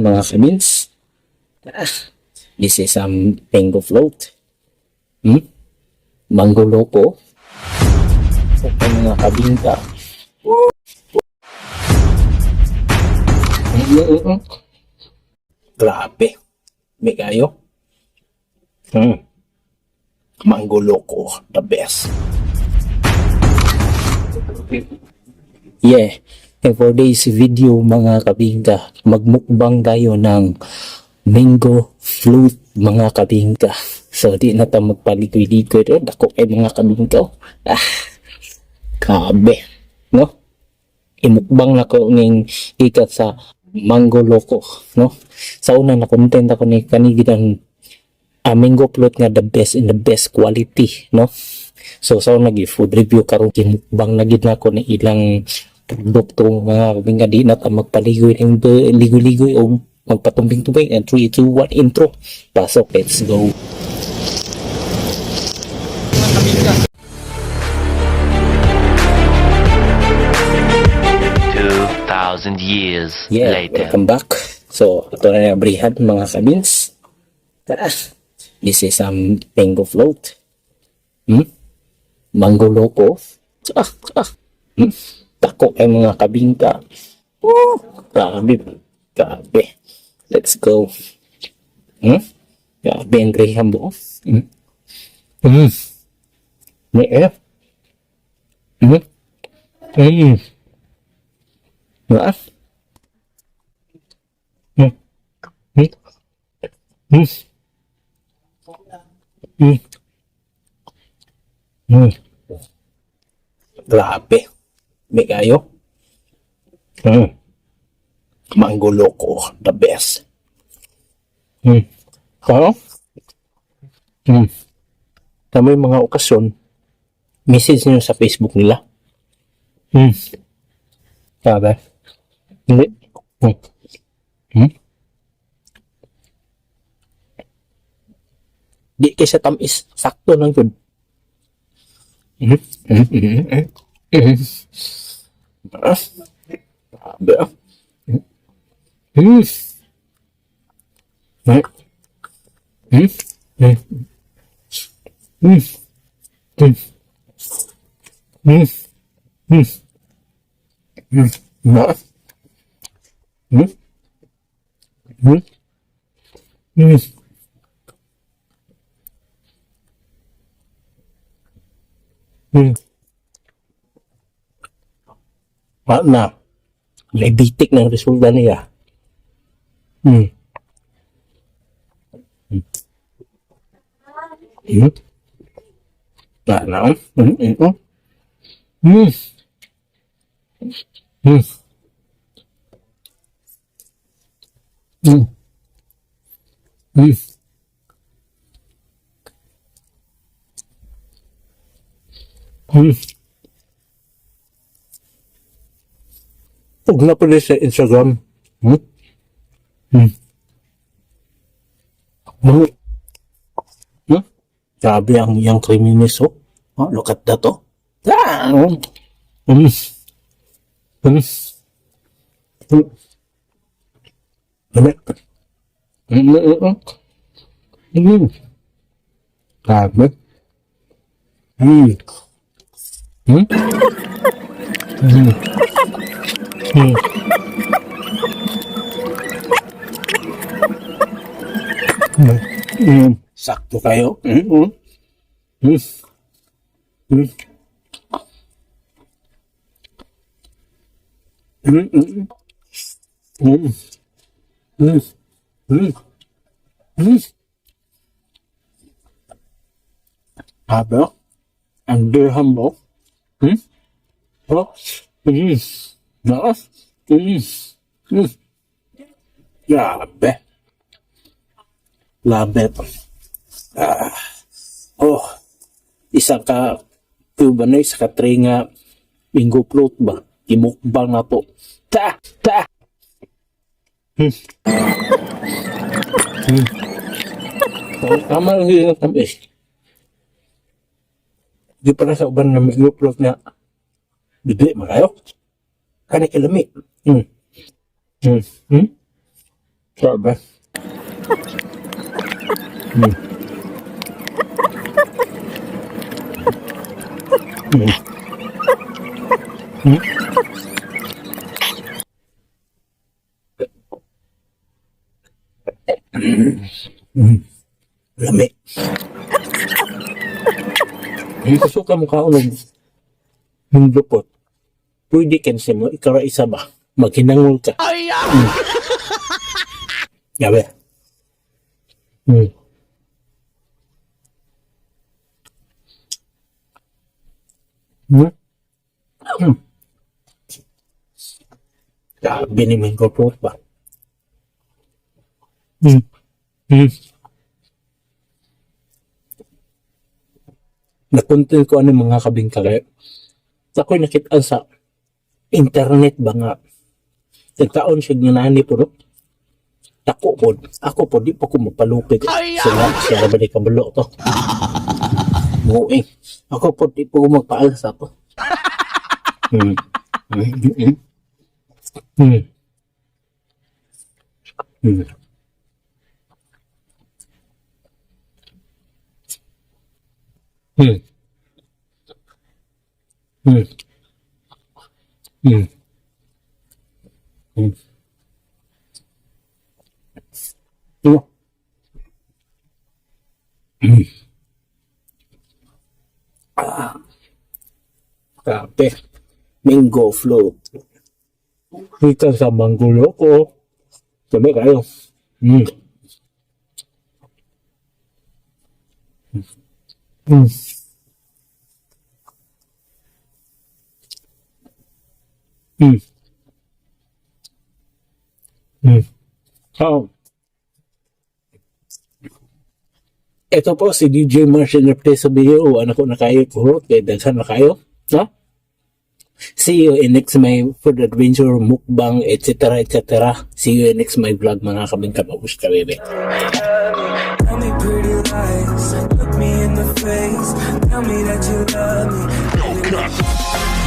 Mga kabins. Ah, this is mango float. Mango loco. Okay, mga kabingka. Grabe. May kayo. Mango loco, the best. Yeah. And for this video, mga kabingka, magmukbang tayo ng mango float, mga kabingka. So di na ta magpaligoy-ligoy. Oh, dako kay, mga kabingka. Oh. Ah, grabe. No? Imukbang na ko ning ikat sa Mango Loco, no? Sa una na content ako ni kanigid ang mango float nga the best in the best quality, no? So sa una gi food review, karon kimukbang na gid nako ni ilang produkto, mga kabingka. Di na ta magpaligoy ng ligoy-ligoy o magpatumbing-tumbing and 3, 2, 1, intro, pasok, let's go. 2,000 years Yeah, later. Welcome back. So, ito na yung abrihan, mga kabins. Tara. This is mango float. Mango loco. Ah, ah. Tako kay, mga kabingka. Oh, grabe. Grabe. Let's go. Grabe ang graham mo. May eh. Ah. Grabe. May kayo. Mango Loco, the best. Kaya? Tama yung mga okasyon, message niyo sa Facebook nila. Grabe. Hindi. Di kay sa tamis. Sakto lang yun. Ah, grabe ah. Na. Naibitik ng resulta niya. Na, na. Ug na pala sa Instagram. Grabe ang iyang creaminess, oh. Oh, look at that, oh. Ah! Grabe. Sakto kayo. Grabe, oh. Ang dirham mo. Oh. Nakas. Grabe. Love it. Ah. Oh. Isa ka cuba na, isa ka tray nga mango float ba? Imukbang na to. Ta! Ta! Tama lang yun ang tamis. Di para sa uban na mango float na bibi makayo. Kani kalami. Sarap ba? Lami. Gusto ka mukha og mango. Pwede kansi mo, ikaw ra isa ba? Maghinangol ka. Gabi. Grabe ni mango float ba? Na-content ko ano mga kabingka kaya. Ako'y nakita sa internet ba nga nagkaon siya nga nani pero tako po ako po di pa ko mapalupit sila siya ra ba di kabalo to buing ako po di po ko magpaalsa po. Ito. Ah. Grabe. Mango float. Kita sa mango loko. Sabi kayo. Oh. Ito po si DJ Martian Replay sa video. Ano ko na kayo kuhot. Kaya daghan na kayo. No? See you in next my food adventure, mukbang, etc. etc. See you in next my vlog, mga kabingka. Babush ka, bebe. Tell me pretty lies, look me in the face. Tell me that you love me.